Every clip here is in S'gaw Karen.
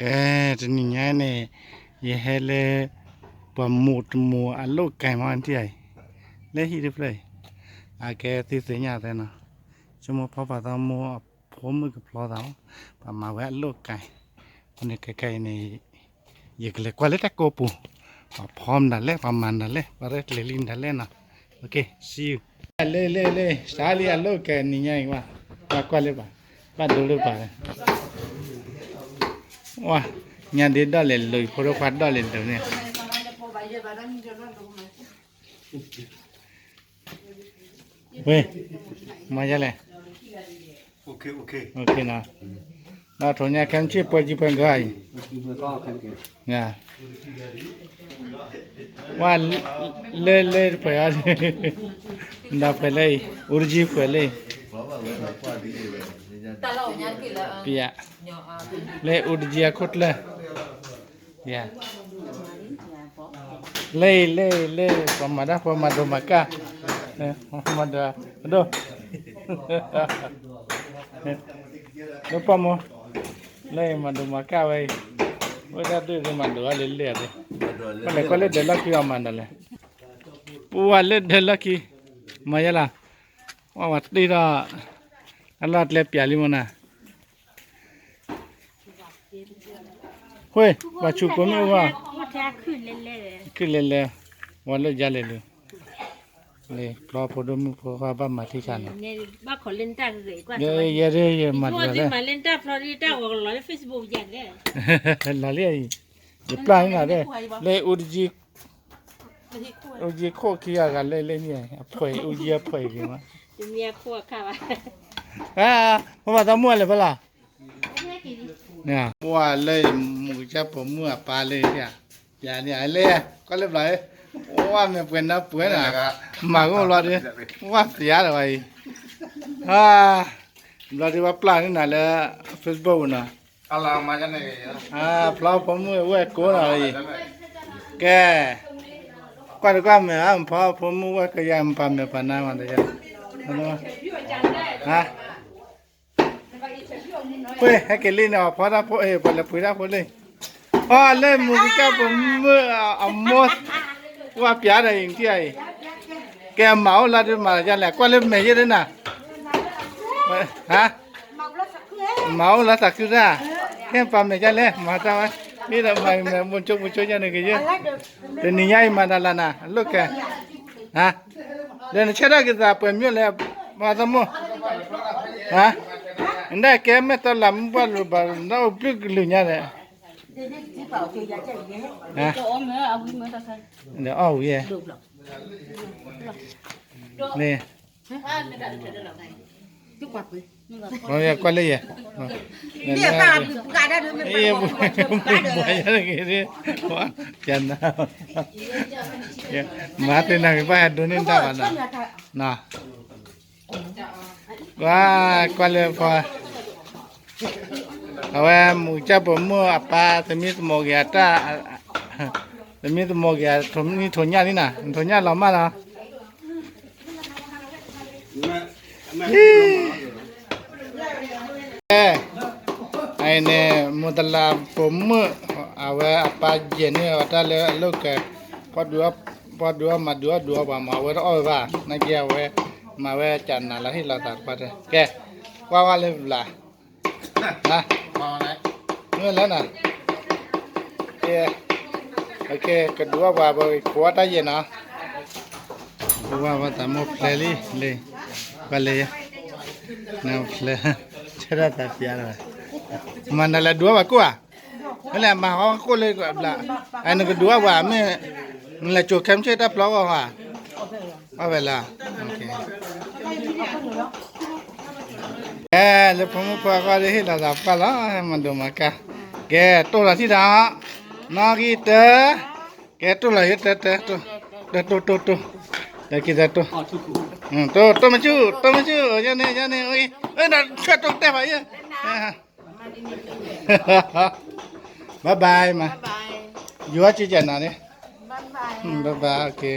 အဲ တနံၤညါန့ၣ် ယဟဲလၢ ပှၤမိၢ်တမိၢ်အလိၣ်ကဲမီၢ်ထံၣ်အံၤ လၢဟံၣ်တဖျၢၣ်အံၤ အကဲသုသ့ၣ်ညါသဲနီၤ ဆိကမိၣ်ဖီပာ်သီမိၢ်အဖိမုၣ်ကဖျီသးမီၢ် ပှၤမၤဝဲအလိၣ်ကဲ အဃိန့ၣ်ခဲခဲအံၤန့ၣ် ယကလဲၤကွၢ်လၢတၢ်ကိးပူၤ ပှၤဖီမတၤလဲၣ် ပှၤမၤမတၤလဲၣ် ပှၤရဲၣ်ကျဲၤလံမတၤလဲၣ်နီၤ okay see you လ့လ့လ့ စးလံအလိၣ်ကဲနံၤညါအံၤ ကွၢ်ကွၢ်လၢပှၤ ဘၣ်ဒိလၢပှၤ ဝါ ညါဒ့ဒီၣ်လဲၤလိၤ ဖိဒိၣ်ခွါဒီၣ်လဲၤလိၤန့ၣ် ဝ့ၢ် မၤယလဲၣ် okay နီၤ ဒီးထိၣ်ညါခဲမုၢ်ဆ့ၣ်ပှဲၤကံပှဲၤကီအံၤ ဝါ လၢလၢတဖှဲးအီၤ ဒီးဖှဲးလၢအံၤ အူတကံဖှဲးလၢအံၤ ပယ လၢအူတကံအခိၣ်ကျၢၢ် ယၤ လၢအံၤလၢအံၤလၢ ပှၤမၤတၢ်ဖိမၤဒိးမၤကၢ် မၤဒိး ဒိၣ် ဒိၣ်ပှၢ်မိၢ် လၢအံၤမၤဒိးမၤကၢ်ဝဲအံၤ ဝဲဒၣ်ဒိၣ်ဒိၣ်မၤဒိးအီၤလၢလၢာ်သ့ၣ် ပလဲၤကွၢ်လၢဒၢးလီၢ်ခံအီၤမၤဒၣ်လဲၣ် ပှၤလၢဒၢးလီၢ်ခံ မၤယဲလီၤ ဝဲဝဲတ့ထီၣ် အလီၢ်ကျဲပျးလံမ့ၢ်နၤ ဃိ ပှၤဆူၣ်ကိးမ့ၢ်အိၣ်ဘၣ် ခုၣ်လဲၤလဲၤ ဝဲလၢယါလဲၤလၢ လၢဖျီဖိဒိၣ်မုၣ်ဖိခွါဘၣ်မၤထံဆါန့ၣ် ယဲဒၣ်ယမၤတၢ်လီၤလၢအံၤ ယပျၢ်န့ၣ်နၤဒၣ် လၢအူတကံ အူကၠံခိၣ်ခံဂၤဂၤလၢလၢန့ၣ် အဖှဲးအူကၠံအဖှဲးအံၤမး ဖိဘၣ်သးမုၣ်အလဲၤဖဲလဲၣ် ပှၤလၢမူကစၢ်ပိာ်မုၣ်အပၢ်လၢ ပျးန့ၣ်လၢ ကွၢ်လၢဘျီ ဝါမဲာ်ပှဲၤနါပှဲၤနၤ မၤကအိၣ်ဘျီဒီး ဝါပျးလီၤဝဲအံၤ ဘျီဒီးဝဲပျၢ်န့ၢ်နၤလၢ Facebook နီၤ ဖျီဖိမုၣ်ဝဲၢ်ကိးနၤအံၤ ကဲ ကွၢ်တကွၢ်မဲာ် ဖျီဖိမုၣ်ဝဲၢ်ကယၤ မပာ်မဲာ်ပာ်နါမးတယၤ ဟါ ပှ့ၢ်ဟဲက့ၤလံန့ၣ် အဖီတၢ်ဖိ ပှၤလဲၤပှ့ၤတၢ်ဖိလံ အီၣ်လၢမူကစၢ်ပိာ်မုၣ်အမိၢ် ဝဲပျးဒီးအံၤထံၣ်အံၤ ကဲမၤအိၣ်လၢဒုးမၤယါလဲၣ် ကွၢ်လၢမဲာ်ယဲၢ်ဒၣ်နၤ ဟါ မၤအိၣ်လၢသးခုတၢ် ကဲပာ်မဲာ်ယါလဲၣ် မၤတၢ်ဝဲ မ့ၢ်ဒီးမၤမဲာ်မူကၠိပူကၠိယါန့ၣ်ကယဲၢ် တနံၤညါအံၤမၤတၢ်လၢနၤ အလိၣ်ကဲ ဟါ ဒီးနဆၢထၢၣ်က့ၤသးပှဲၤမ့ၢ်လဲၣ် ပှၤသးမိၢ် ဟါ နဒၣ်ကဲမဲာ်တၢ်လၤမုၢ်ဘၣ်လိာ်ဘၣ်နအိၣ်ဘျုးကလုာ်ညါဒီး ဒီးအီၣ်ဝံၤ န့ၣ် ကွၢ်လၢယဲၢ် ပှၤယါတဂ့ၤ ပှၤ ပျးနါ မၤသ့ၣ်နၤကဘၣ်ဟဲဒိးန့ၢ်တၢ်ဘၣ်နီၤ ကွၢ် ကွၢ်လၢပှၤ အဝဲမူကစၢ်ပိာ်မုၣ်အပၢ် သမံသမိးက့ၤအတၢ် သမံသမိးက့ၤအနံၣ်ထိၣ်ညၣ်လံနီၤ နထိၣ်ညၣ်လီၤမၢ်နီၤ အံၤန့ၣ် မူတလးပိာ်မုၣ် အဝဲအပၢ်ယဲၢ်န့ၢ်အီၤတၢ်လၢအလိၣ်ကဲ ပှၤဒုးအီၣ်မၤဒုးအီၣ်ဒုးအီၣ်ပှၤမၤ အဝဲတအီၣ်ဝဲဘၣ် နာ်က့အဝဲ မၤဝဲကနၤလၢဟ့ၣ်လီၤသးတပှၢ်တဲ ကဲ ကွၢ်ဝဲလၢဘျး မ့ၢ်လဲၣ်နၤ ကဲ ကဒုးအီၣ်ပှၤ ပကိးအီၣ်တၢ်ယဲၢ်နီၤ ပဝဲပှၤသးမိၢ်ဖျဲးလံ လံ ပှၤလဲၤ နဖျဲး ဆဲဒၣ်သးပျးလီၤ မၤနၤလဲၤဒုးအီၣ်ပှၤကိၢ်ဧါ မ့ၢ်လဲၤမၤဟီၣ်ခိၣ်လၢဘျး အနကဒုးအီၣ်ပှၤမ့ၢ် နလဲၤကၠိခဲမုၢ်ဆ့ၣ်တၢ်ဖျီဂီၢ်ဧါ အီၣ်ဝဲလၢ ကဲ လၢဖိမုၣ်ဖိခွါဒီးဟ့ၣ်လီၤသးပှၢ်လီၤ မၤဒိးမၤကၢ် ကဲ တိၢ်လီၤထံၣ်ဒီး နီၣ်ဂံၢ်တၢ ကဲ တိၢ်လီၤယတၢ တၢ တိၢ် တိၢ် တိၢ် တၢ်က့ၤတၢ်တိၢ် တိၢ် တိၢ်မဆူၣ် တိၢ်မဆူၣ် ယန့ၣ် ယန့ၣ် အ့ ဒီးဆၢတိၢ်တဲဘၣ်ယဲ bye bye မး ယွၤကကနၤန့ၣ် bye bye ကဲ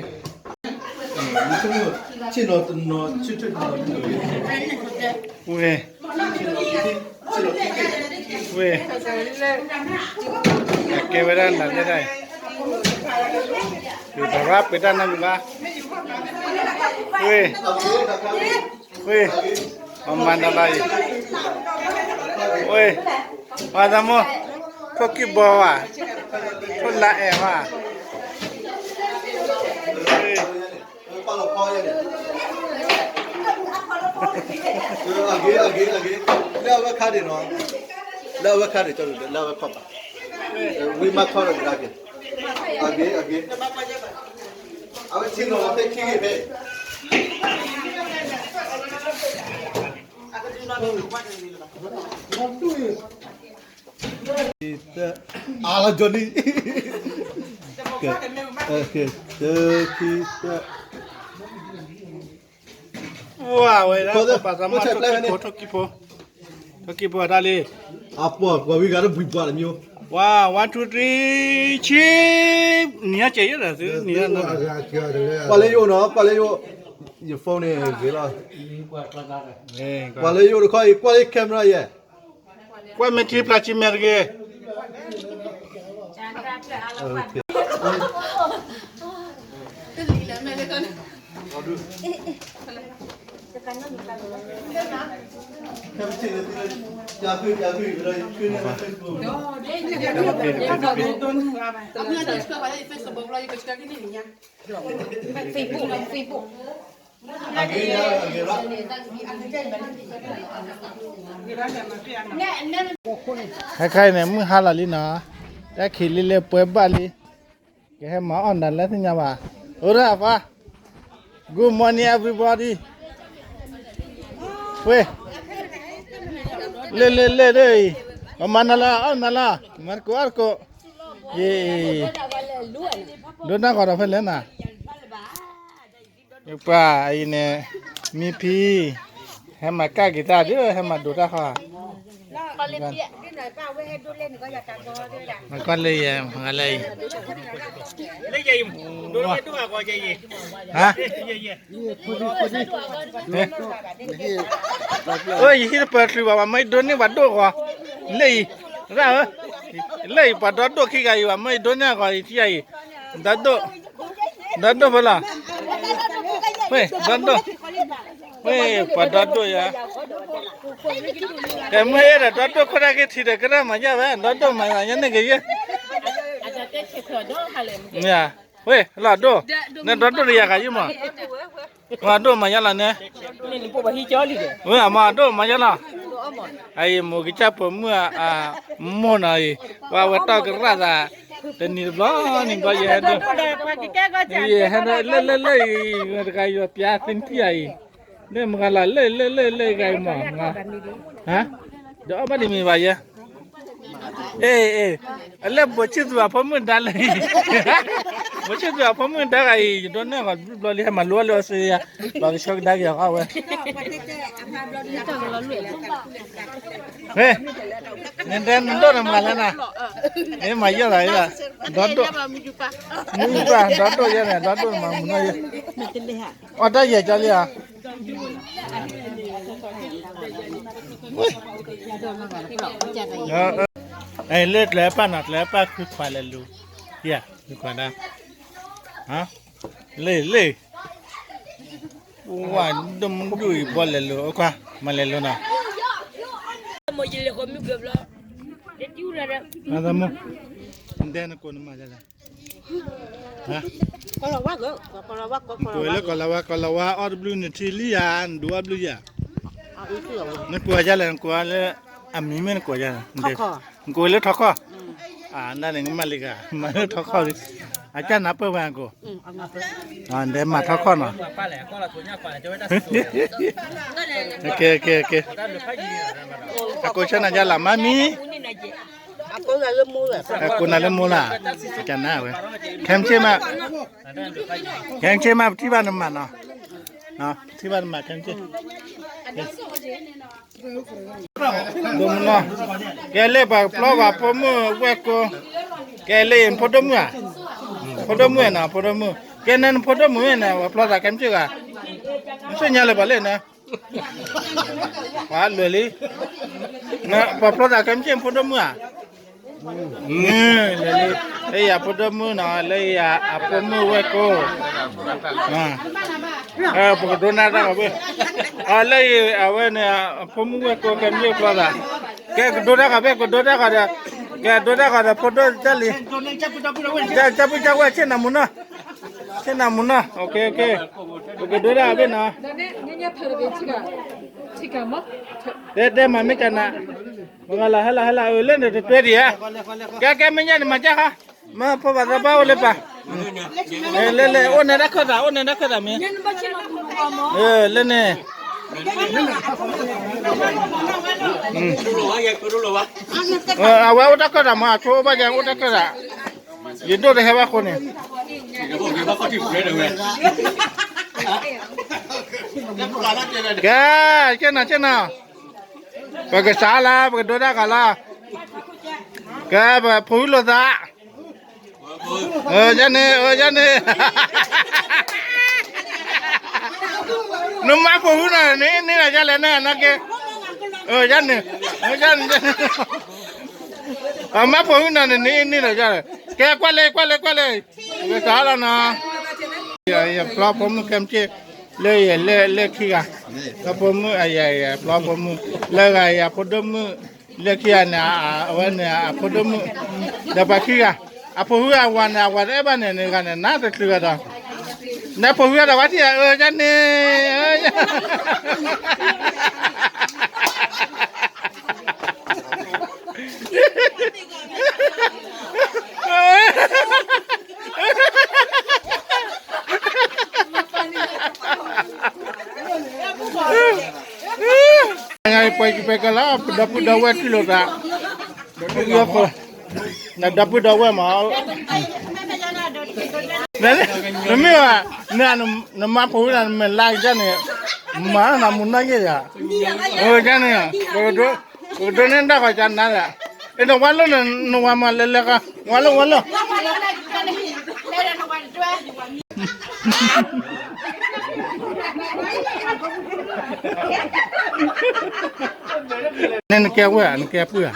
ဝဲ ဝ့ၢ်, ကဲဝဲဒၣ်နၤလၢတၢ်အံၤ, ယူၤတရၣ်ပှ့ၤတၢ်နီတမံၤဘၣ်, ဝ့ၢ်, ဝ့ၢ်, ပမၤနၤလီၤအံၤ, ဝ့ၢ်, ပှၤသးမိၢ်, ထိၣ်ကံၢ်ဘီဝါ, ထိၣ်လါအဲၣ်ဝါ အဂ့ၤ အဂ့ၤ အဂ့ၤ, လၢအဝဲခါဒံးနီၤ, လၢအဝဲခါဒံး ကၠီဒုး လၢအဝဲခီၣ်ဘၣ်, ဝံမၤခီၣ်ဒီးကဒါက့ၤ, အဂ့ၤ အဂ့ၤ, အဝဲထံနီၤဖဲခံဂ့ၤဖဲ အါလီၤ Johnny, တၢ ခံ တၢ ဝါဝဲဒၣ် ပှၤသးမါ ထိၣ်ကံၢ်ဖိ ထိၣ်ကံၢ်ဖိ ထိၣ်ကံၢ်ဖိအတၢ်လံ, အပှၤ ပှၤဝံၤဂၤတဘှံးပှၤတမံၤ, ဝါ one two three ဆံ, နံၤဟါကဲၤယဲၢ်ဒီးသု နံၤဟါနီၤ, ကွၢ်လၢယအိၣ်နီၤ ကွၢ်လၢယအိၣ်, ယ phone န့ၣ် ဂ့ၤလီၤ, ကွၢ်လၢယအိၣ်တခီအံၤ ကွၢ်လၢ camera ယဲၢ် ကွၢ်မ့ၢ်ထံဖျါဆံမဲာ်တဂ့ၤ. ဟဲခါအံၤန့ၣ် မုၢ်ဟါလီၤလံနီၤ, တၢ်ခံးလံလၢပှဲၤဘၣ်လံ, ကဟဲမၤအီၣ်နၤလၢသ့ၣ်ညါဘၣ်, အိၣ်ဒၣ်ပှၤ, Good morning everybody, ဝ့ၢ်, လ့ၢ်လ့ၢ်လ့ၢ်ဒ်အံၤ, ပမၤနၤလီၤ အီၣ်နၤလီၤ မၤတကိးအီၣ်တကိး, ယ့ၣ်, ဒိၣ်နၢ်ဂီၤဒီးဖဲလဲၣ်နၤ ယပှၤအံၤန့ၣ် မံဖံ, ဟဲမၤကၣ်က့ၤတၢ်ဒီး ဟဲမၤဒိးတၢ်ဃီ, မၤကွၢ်လၢယဲ မၤလၢအံၤ, ဟါ, အိၣ်ယဟံၣ်တပၢၤချုးဘၣ် ပှၤမၢယဒိးန့ၢ်ပှၤဒိၣ်ဃီ, လၢအံၤ, ရၣ်ဧၢ, လၢအံၤ ပှၤဒီဒိၣ်ခံဂၤအံၤ ပှၤမၢယဒိးန့ၢ်အဂီၢ်အံၤထံအံၤ, ဒီဒိၣ်, ဒီဒိၣ်ဖဲလီၤ, ဝ့ၢ်, ဒီဒိၣ်, ဝ့ၢ်, ပှၤဒီဒိၣ်ယၤ, ကဲမ့ၢ်အဲၣ်ဒိးဒီဒိၣ်ခိၣ်တၢ်က့ၤထံဒီးကရၢမၤယါဝဲ ဒီဒိၣ်မၤယါန့ၢ်က့ၤယဲ, ဝ့ၢ်, လီၤဒိၣ်, နဒီဒိၣ်တယၤဂၤယံမး, ပှၤဒိၣ်မၤယါလီၤန့ၣ်, ဝ့ၢ်အမၤဒိၣ်မၤယါလီၤ, အအံၤ မိၢ်ကစၢ်ပိာ်မုၣ် မိၢ်နီၤအံၤ, ပှၤဝဲတီၢ်ကရၣ်သး, တနံၤတဘျီနံၤဘျီယဟဲဒိၣ်, ယဟဲဒိၣ်လၢလၢလၢအံၤ, တဂၤယွၤပျါသ့ထံၣ်အံၤ, လၢမဂၤလၢလၢလၢလၢဂၤအံၤမး, ဟါ, ဒီးအီၣ်ဘၣ်တမံၤဘၣ်ယဲ အ့ၣ်, အလၢဘိးဆံၣ်သူၤအဖိမုၣ်ဒါလၢ, ဘိးဆံၣ်သူၤအဖိမုၣ်ဒါဂၤအံၤ ယဒိးန့ၢ်ဂီၤဘျီလံ ဟဲမၤလိအီၤလၢအီစထြ့လယါ, လီၤကဆှီကဒါက့ၤအီၤဝဲ, ဟ့ၣ်, နတဲနဒိၣ်နမၤလဲၣ်နၤ, မၤယဲၢ်လီၤ, ဒီဒိၣ်, မုၢ်ပၢ် ဒီဒိၣ်ယဲၢ်န့ၣ် ဒီဒိၣ်မၤမုၢ်နီၢ်ယဲၢ်, အီၣ်တၢ်ယဲၢ်ကၠီလံဧါ လၢကျဲပၢ်နီၤ ကျဲပၢ်ခုခွးလဲၤလူၤ, ယဲၢ်, လၢလၢ, ဝါဒိၣ်မုၢ်ဒိၣ်အံၤဘီလဲၤလူၤ အိၣ်ခွါ, မၤလဲၤလူၤနီၤ, နတဲနကိးနမၤလဲၣ်လဲၣ် ကိးလီၤဝါ ကိးလီၤဝါ အီၣ်တဘျုးနထံလံဧါ နဒိးအီၣ်ဘျုးယၤ, နကိးယၤလဲၣ် နကိးလၢ, အမံၤမ့ၢ်နကိးယၤလဲၣ်, နကိးလၢထီခီၣ်, နဒၣ်န့ၣ် မၤလံဂၤ မၤလၢထီခီၣ်လံ, အကၢ်နၢ်ပၢၢ်ဝဲအကိး, နဒဲမၤထီခီၣ်နီၤ, အကိးဆၢနၤယါလီၤ မါမံၤ အကိးနၤလၢမိၢ်လၢ်, ကနၣ်ဝဲ, ခဲမုၢ်ဆ့ၣ်မး, ခဲမုၢ်ဆ့ၣ်မး ပထံၣ်ဘၣ်နမၤနီၤ, ပထံၣ်ဘၣ်နမၤ ခဲမုၢ်ဆ့ၣ်, ဒိၣ်မုၢ်နီၤ, ကဲလၢပှၤပျီပှၤဖိမုၣ်ဝဲၢ်ကိ, ကဲလၢအံၤ ဖိဒိၣ်မုၣ်ဧါ, ဖိဒိၣ်မုၣ်ဧါနီၤ ဖိဒိၣ်မုၣ်, ကဲနဖိဒိၣ်မုၣ်ဝဲန့ၣ် ပှၤပျီသးခဲမုၢ်ဆ့ၣ်ဂၤ, နသ့ၣ်ညါလၢပှၤလၢန့ၣ်, ပှၤလွဲၢ်လံ, ပှၤဖျီသးခဲမုၢ်ဆ့ၣ်ဖိဒိၣ်မုၣ်ဧါ, လၢယၤဖိဒိၣ်မုၣ်နီၤ လၢယၤအဖိမုၣ်ဝဲၢ်ကိ, ပကဒိနၢ်တၢ်ဂီၤဘ့ၣ်, လၢယၤအဝဲန့ၣ် အဖိမုၣ်ဝဲၢ်ကိ ခဲမုၢ်ဆ့ၣ်ဖျီသး, ကဲကဒိတၢ်ဂီၤဘ့ၣ် ကဒိတၢ်ဂီၤဒီး, ကဲဒိတၢ်ဂီၤဒီးဖိဒိၣ်တၢ်လံ, ကၢ်ပုၢ်ကၢ်ဝဲၢ်ဆ့ၣ်နၤမူနီၤ, ဆ့ၣ်နၤမူနီၤ, ပကဒိတၢ်ဂီၤဘ့ၣ်နီၤ, တဲတဲမၤမ့ၢ်ကနၤ, မ့ၢ်လီၤဟဲလီၤဟဲလီၤ အၢလၢန့ၣ်တတွဲဒံးဧါ, ကဲကဲမ့ၢ်ညါန့ၣ်မၤကၢ်ခါ, မ့ၢ်ဖိဘၣ်သးဘၣ်အိၣ်လၢပၢ်, လဲၤလဲၤ အိၣ်နဲဒၣ်ခၢၣ်သး အိၣ်နဲဒၣ်ခၢၣ်သးမ့ၢ်, လၢန့ၣ်, အဝဲအိၣ်တၢ်ခၢၣ်သးမ့ၢ် အဆိဘၣ်ကအိၣ်တၢ်ခၢၣ်သး, ယဒိၣ်တဟဲဘၣ်ဃိန့ၣ်, ကဲ, ဆ့ၣ်နီၤဆ့ၣ်နီၤ, ပကစးလီၤ ပကဒိတၢ်ဂီၤလီၤ, ကဲပဖိဝံလိာ်သး, ယန့ၣ် ယန့ၣ်, နမါဖိဝံနီၤန့ၣ် န့ၢ်လီၤယလဲၣ်န့ၣ်, ယန့ၣ်, ယန့ၣ်, အမါဖိဝံနီၤန့ၣ်န့ၣ် န့ၢ်လီၤယလဲၣ်, ကဲကွၢ်လၢ ကွၢ်လၢ ကွၢ်လၢ, ပကစးလီၤနီၤ, ယဖျီဖိမုၣ်ခဲမုၢ်ဆ့ၣ်, လၢယလဲၤလၢခံဂၤ, ဖျီဖိမုၣ်အယၤ ယဖျီဖိမုၣ်, လၢဂၤယၤဖိဒိၣ်မုၣ်, လၢခံဂၤန့ၣ် အဝဲန့ၣ်အဖိဒိၣ်မုၣ်, ဒီးပှၤခံဂၤ, အဖိဝံအဝၤန့ၣ် အဝၤတအဲၣ်ဘၣ်န့ၣ် န့ၣ်ဂၤန့ၣ် နါတချုးဂၤဒီး, နဖိဝံဒီးဝဲထံၣ်ဧါ, ယန့ၣ် ပှဲၤကပှဲၤကလါ ဒီပုၢ်ဒီဝဲၢ်ထံၣ်လိာ်သး, ဒီပုၢ်ဒီဝဲၢ်မး, နမ့ၢ်ဘၣ်, နမါဖိဝံန့ၣ် နမဲာ်လါကန့ၣ်, မၤနမူနီၢ်ယဲၢ်ယၤ, ကန့ၣ်, ပကဒိးန့ၢ်တၢ်ဂီၤကနၤလၢ, အနဝါလိၣ်န့ၣ် နဝၤမၤလဲၤလဲၤက, ဝါလိၣ်ဝါလိၣ် နကဲဝဲၢ်ဧါ, နကဲပုၢ်ဧါ,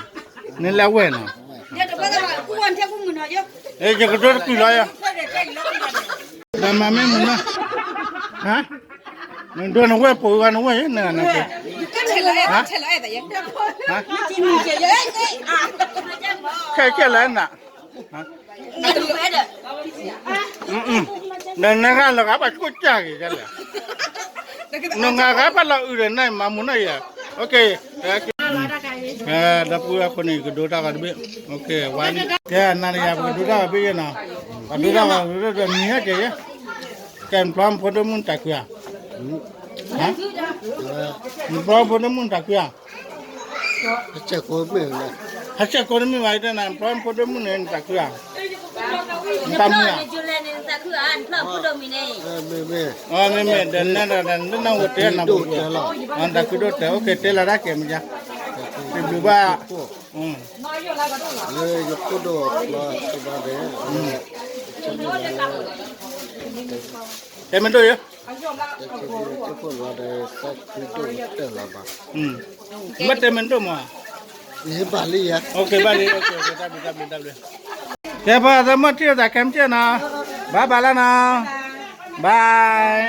နလဲၤဝဲၢ်နီၤ, ယကဒိတကုၢ်လီၤယၤ, ဒီးမၤမ့ၢ်မနုၤ, နဒိနဝဲၢ်ပိာ်ဂၤနဝဲၢ်, နဂၤနကဲ, ခဲခဲလၢန ဒီးနဂၤလၢဂၤဘၣ်ဆိကမိၣ်ကၢ်က့ၤလဲၣ်, နဂၤဂၤဘၣ်လီၤအုးဒီးနမၤမူနီၢ်ယၤ, ဒီပုၢ်ဝဲၢ်အဃိန့ၣ် ယကဒိတၢ်ဂီၤတဘ့ၣ်, ကဲနၤဒီးယၤ ပကဒိတၢ်ဂီၤဘ့ၣ်ယဲနီၤ, ပဒိတၢ်ဂီၤဒိတၢ်မံၤဟဲက့ၤယဲ, ကဲနဖျီမဖိဒိၣ်မုၣ်နတၢ်ကွံဧါ, နဖျီမဖိဒိၣ်မုၣ်နတၢ်ကွံဧါ ဟဲစဲးကိးတမ့ၢ်ဘၣ်, နဖျီမဖိဒိၣ်မုၣ်န့ၣ် နတၢ်ကွံဧါ, နတၢ်မုၣ်ဧါ, မ့မ့ၢ်, ဒီးနဲဒီး နဝဲတဲနၤ, နတၢ်ကွံဒိၣ်တဲ, တဘျုးဘၣ်, လၢယဖိဒိၣ်အဖျီသ့ဘၣ်ဒီး, တဲမ့ၢ်ဒိၣ်ယဲ, တၢ်ကွံဒိၣ်တၢ်လီၤဘၣ်, မ့ၢ်တဲမ့ၢ်ဒိၣ်မး, ဘၣ်လံယၤ, ဘၣ်လံ, တၢ်ဘျုးတၢ်ဘျုးတၢ်ဘျုး, ကဲပှၤသးမီၢ်ထံၣ်လိာ်သးခဲမုၢ်ဆ့ၣ်နီၤ, ဘၣ်ဘၣ်လီၤနီၤ, bye,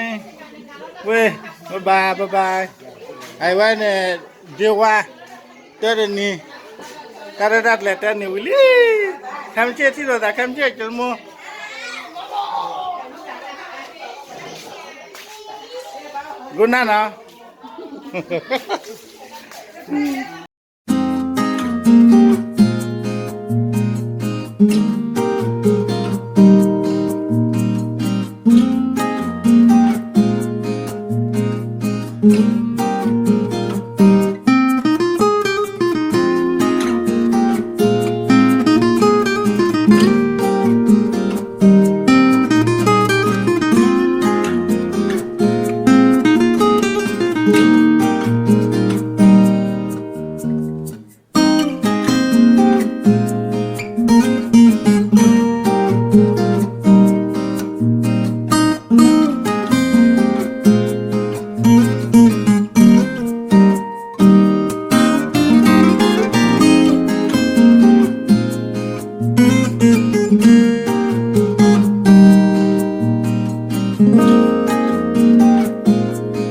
ဝ့ၢ်, bye bye bye bye, အဝဲန့ၣ်, ဒ့ဝါ, တၢ်တနံၤ, တၢ်ရဲၣ်တၢ်ကျဲၤတၢ်နံၤဝံၤလံ, ခဲမုၢ်ဆ့ၣ်ထံၣ်လိာ်သးခဲမုၢ်ဆ့ၣ် ကၠိမိၢ်, good nightနီၤ.